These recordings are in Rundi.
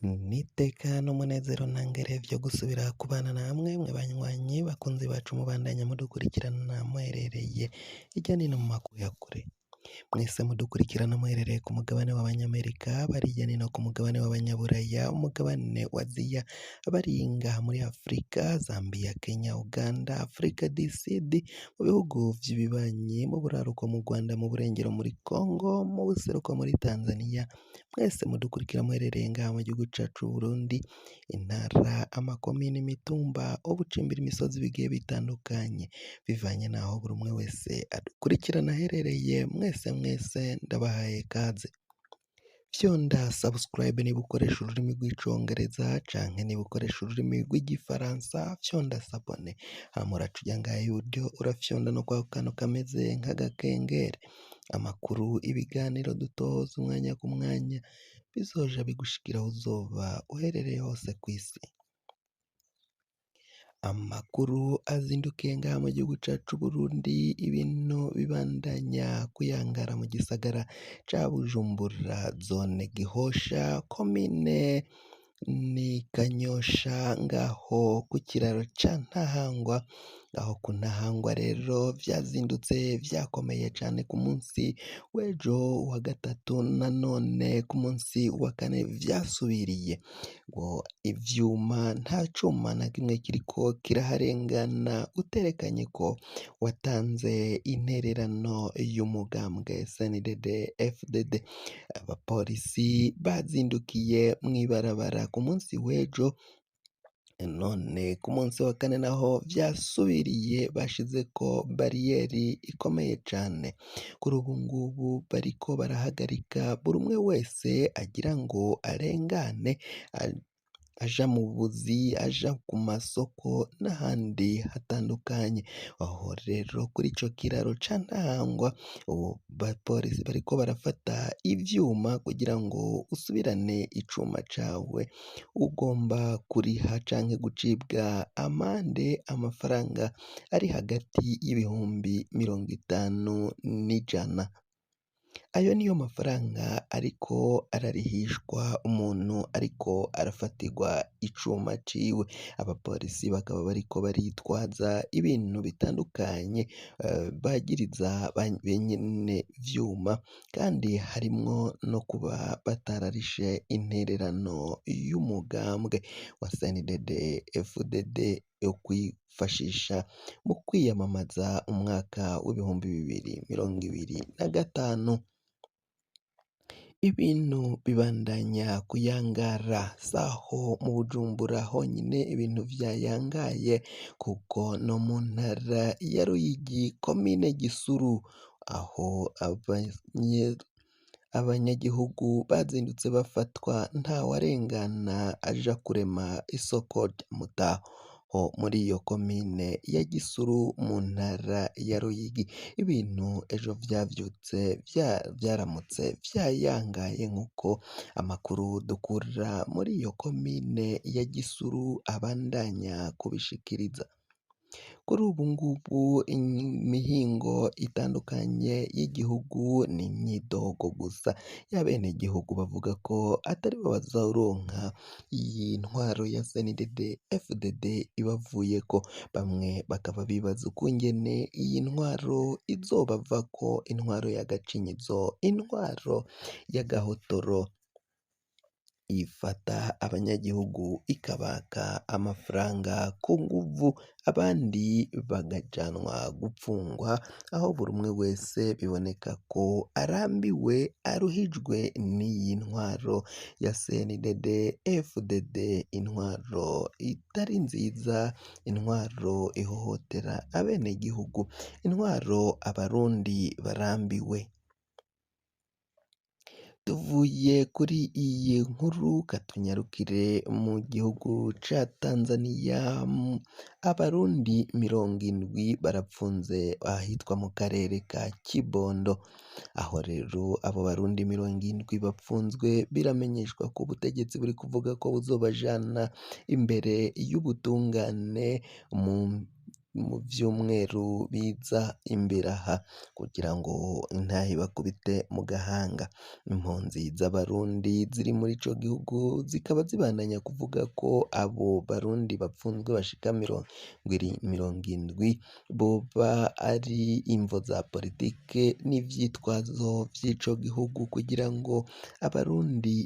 N'iteka n'umunezero ntangere vyo gusubira kubana namwe mwe banywanyi bakunzi bacu mubandanya mudukurikirana muherereye hirya nino mu makungu ya kure. Mwese mudukurikirana muherereye ku mugabane w'abanyamerika, abari hirya nino ku mugabane w'abanyaburaya, umugabane wa Aziya, abari ngaha muri Afrika, Zambia, Kenya, Uganda, Afrika du Sud, mu bihugu vy'ibibanyi, mu buraruko mu Rwanda, mu burengero muri Congo, mu buseruko muri Tanzania, mwese mudukurikira muherereye ngaha mu gihugu cacu c'Uburundi, intara, amakomine, imitumba, ubucimbira imisozi bigiye bitandukanye, bivanye n'aho buri umwe wese adukurikirana aherereye, mwese mwese ndabahaye kaze. Fyonda subscribe niba ukoresha ururimi rw'icongereza canke niba ukoresha ururimi rw'igifaransa fyonda s'abonner, hama uraca uja ngaha iburyo urafyonda no kwako kantu kameze nk'agakengeri. Amakuru, ibiganiro dutoza umwanya ku mwanya bizoja bigushikira aho uzoba uherereye hose kw'isi. Amakuru azindukiye ngaha mu gihugu cacu c'Uburundi, ibintu bibandanya kuyangara mu gisagara ca Bujumbura, zone Gihosha, komine ni Kanyosha, ngaho ku kiraro ca Ntahangwa. Aho ku Ntahangwa rero vyazindutse vyakomeye cane ku munsi w'ejo wa gatatu, nanone ku munsi wa kane vyasubiriye ngo ivyuma nta cuma na kimwe kiriko kiraharengana uterekanye ko watanze intererano y'umugambwe CNDD FDD. Abapolisi bazindukiye mw'ibarabara ku munsi w'ejo, none ku munsi wa kane naho vyasubiriye bashizeko bariyeri ikomeye cane. Kuri ubu ngubu bariko barahagarika buri umwe wese agira ngo arengane aja mu buzi, aja ku masoko n'ahandi hatandukanye. Aho rero kuri ico kiraro ca Ntahangwa, ubu bapolisi bariko barafata ivyuma kugira ngo usubirane icuma cawe, ugomba kuriha canke gucibwa amande amafaranga ari hagati y'ibihumbi 50 n'ijana. Ayo niyo mafaranga ariko ararihishwa umuntu ariko arafatirwa icuma ciwe. Abapolisi bakaba bariko baritwaza ibintu bitandukanye bagiriza benyene vyuma, kandi harimwo no kuba batararishe intererano y'umugambwe wa CNDD FDD yo kwifashisha mu kwiyamamaza umwaka w'2025. Ibintu bibandanya kuyangara, saho mu Bujumbura honyine ibintu vyayangaye, kuko no mu ntara ya Ruyigi komine Gisuru, aho abanyagihugu bazindutse bafatwa ntawarengana aja kurema isoko rya Mutaho muri iyo komine ya Gisuru mu ntara ya Ruyigi. Ibintu ejo vyavyutse vyaramutse vyayangaye nk'uko amakuru dukura muri iyo komine ya Gisuru abandanya kubishikiriza. Kuri ubu ngubu imihingo itandukanye y'igihugu ni imyidogo gusa y'abenegihugu bavuga ko ataribo bazoronka iyi ntwaro ya CNDD FDD ibavuyeko. Bamwe bakaba bibaza ukungene iyi ntwaro izobavako, intwaro y'agacinyizo, intwaro y'agahotoro ifata abanyagihugu ikabaka amafaranga ku nguvu, abandi bagajanwa gupfungwa, aho buri umwe wese biboneka ko arambiwe, aruhijwe n'iyi ntwaro ya CNDD FDD, intwaro itari nziza, intwaro ihohotera abenegihugu, intwaro abarundi barambiwe. Tuvuye kuri iyi nkuru katunyarukire mu gihugu ca Tanzania, abarundi 70 barapfunze ahitwa mu karere ka Kibondo. Aho rero abo barundi 70 bapfunzwe, biramenyeshwa ko ubutegetsi buri kuvuga ko buzobajana imbere y'ubutungane mu mu vyumweru biza imbere aha kugira ngo intahe ibakubite mu gahanga. Impunzi z'abarundi ziri muri ico gihugu zikaba zibandanya kuvuga ko abo barundi bapfunzwe bashika 70 boba ari imvo za politike n'ivyitwazo vy'ico gihugu kugira ngo abarundi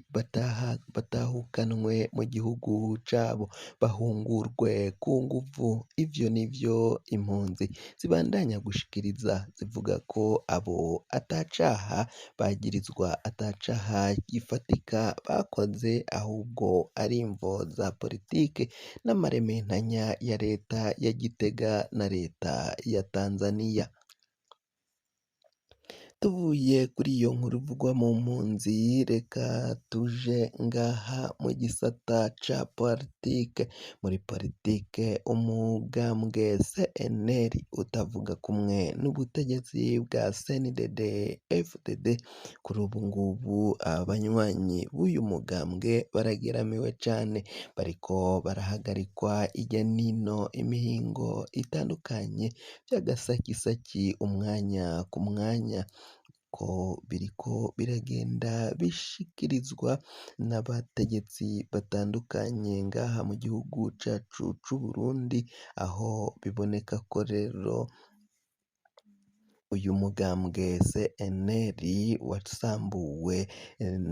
batahukanwe mu gihugu cabo bahungurwe ku nguvu. Ivyo nivyo impunzi zibandanya gushikiriza zivuga ko abo atacaha bagirizwa, atacaha gifatika bakoze, ahubwo ari imvo za politike n'amarementanya ya leta ya Gitega na leta ya Tanzaniya. Tuvuye kuri iyo nkuru ivugwa mu mpunzi, reka tuje ngaha mu gisata ca politike. Muri politike umugambwe CNL utavuga kumwe n'ubutegetsi bwa CNDD FDD, kuri ubu ngubu abanywanyi b'uyu mugambwe barageramiwe cane, bariko barahagarikwa irya nino imihingo itandukanye vy'agasakisaki umwanya ku mwanya, ko biriko biragenda bishikirizwa n'abategetsi batandukanye ngaha mu gihugu cacu c'Uburundi, aho biboneka ko rero uyu mugambwe CNL wasambuwe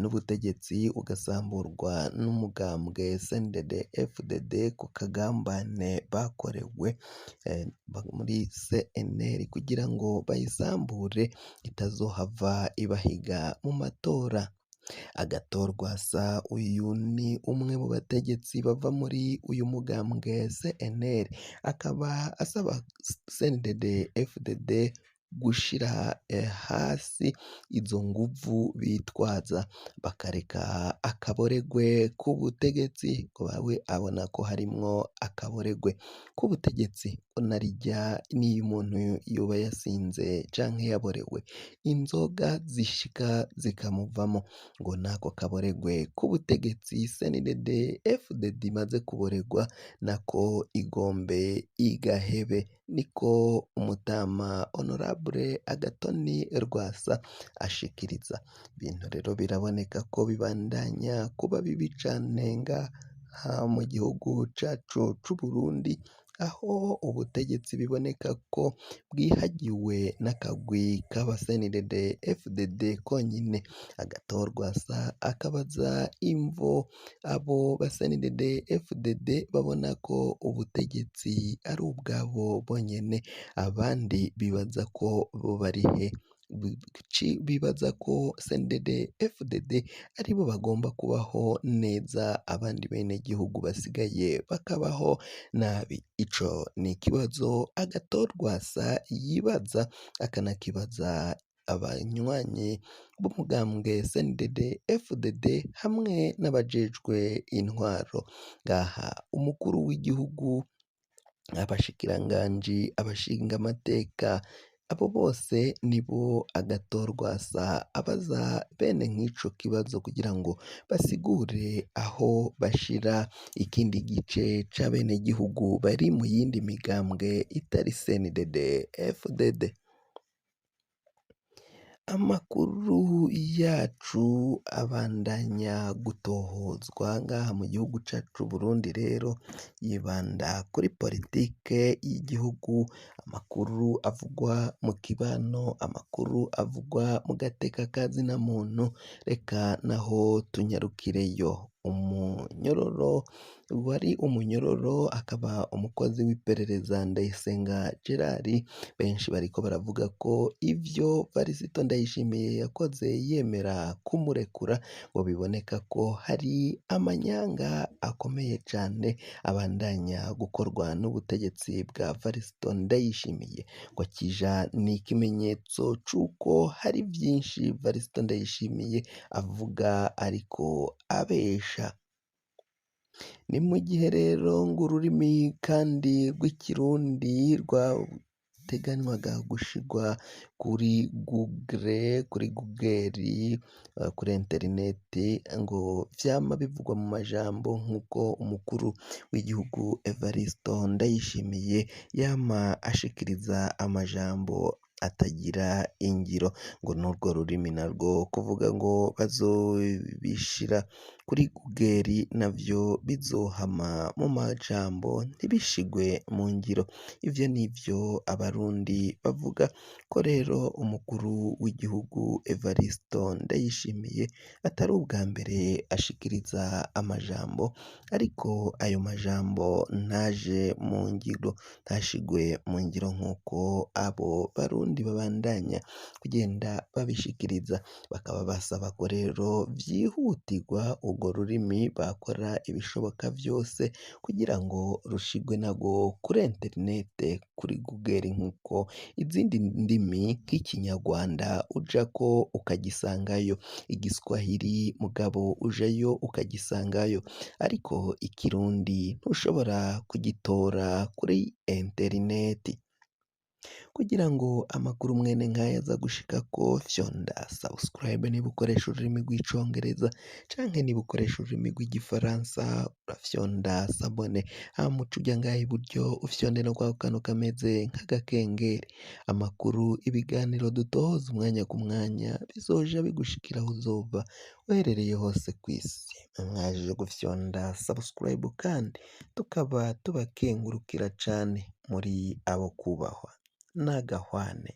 n'ubutegetsi ugasamburwa n'umugambwe CNDD FDD ku kagambane bakorewe muri CNL kugira ngo bayisambure itazohava ibahiga mu matora. Agatorwasa uyu ni umwe mu bategetsi bava muri uyu mugambwe CNL, akaba asaba CNDD FDD gushira hasi izo nguvu bitwaza bakareka akaboregwe k'ubutegetsi, ngo bawe abona ko harimwo akaboregwe k'ubutegetsi, ngo narirya n'iyo umuntu yoba yasinze canke yaborewe inzoga zishika zikamuvamo, ngo nako kaboregwe k'ubutegetsi CNDD FDD imaze kuboregwa nako igombe igahebe, niko umutama Honorable Agathon Rwasa ashikiriza. Ibintu rero biraboneka ko bibandanya kuba bibi cane ngaha mu gihugu cacu c'Uburundi, aho ubutegetsi biboneka ko bwihagiwe n'akagwi k'aba CNDD FDD konyene. Agathon Rwasa akabaza imvo abo ba CNDD FDD babona ko ubutegetsi ari ubwabo bonyene, abandi bibaza ko bo barihe, bibaza ko CNDD FDD aribo bagomba kubaho neza, abandi benegihugu basigaye bakabaho nabi. Ico ni ikibazo Agathon Rwasa yibaza, akanakibaza abanywanyi b'umugambwe CNDD FDD hamwe n'abajejwe intwaro. Ngaha umukuru w'igihugu, abashikiranganji, abashingamateka, abo bose nibo Agathon Rwasa abaza bene nk'ico kibazo kugira ngo basigure aho bashira ikindi gice c'abenegihugu bari mu yindi migambwe itari CNDD FDD. Amakuru yacu abandanya gutohozwa ngaha mu gihugu cacu c'Uburundi rero yibanda kuri politike y'igihugu, amakuru avugwa mu kibano, amakuru avugwa mu gateka ka zina muntu, reka naho tunyarukireyo. Umunyororo wari umunyororo akaba umukozi w'iperereza Ndayisenga Gerard, benshi bariko baravuga ko ivyo Varisito Ndayishimiye yakoze yemera kumurekura ngo biboneka ko hari amanyanga akomeye cane abandanya gukorwa n'ubutegetsi bwa Varisito Ndayishimiye, ngo kija ni ikimenyetso c'uko hari vyinshi Varisito Ndayishimiye avuga ariko abesha. Ni mu gihe rero ngo ururimi kandi rw'ikirundi rwateganywaga gushigwa kuri Google, kuri Google, kuri interineti, ngo vyama bivugwa mu majambo nk'uko umukuru w'igihugu Evaristo Ndayishimiye yama ashikiriza amajambo atagira ingiro, ngo n'urwo rurimi narwo kuvuga ngo bazobishira kuri Google navyo bizohama mu majambo ntibishigwe mu ngiro. Ivyo nivyo abarundi bavuga ko rero umukuru w'igihugu Evaristo Ndayishimiye atari ubwa mbere ashikiriza amajambo, ariko ayo majambo ntaje mu ngiro, ntashigwe mu ngiro nk'uko abo barundi babandanya kugenda babishikiriza, bakaba basaba ko rero vyihutirwa urwo rurimi bakora ibishoboka vyose kugira ngo rushigwe narwo kuri interinete, kuri Google, nk'uko izindi ndimi nk'ikinyarwanda ujako ukagisangayo, igiswahili mugabo ujayo ukagisangayo, ariko ikirundi ntushobora kugitora kuri interineti. Kugira ngo amakuru mwene nkaya aza gushikako, fyonda subscribe niba ukoresha ururimi rw'icongereza canke niba ukoresha ururimi rw'igifaransa urafyonda s'abonner, hama uce uja ngaha iburyo ufyonde no kwako kantu kameze nk'agakengeri. Amakuru, ibiganiro dutoza umwanya ku mwanya bizoja bigushikira aho uzova uherereye hose kw'isi. Mwaje gufyonda subscribe kandi tukaba tubakengurukira cane muri abo kubahwa n'agahwane.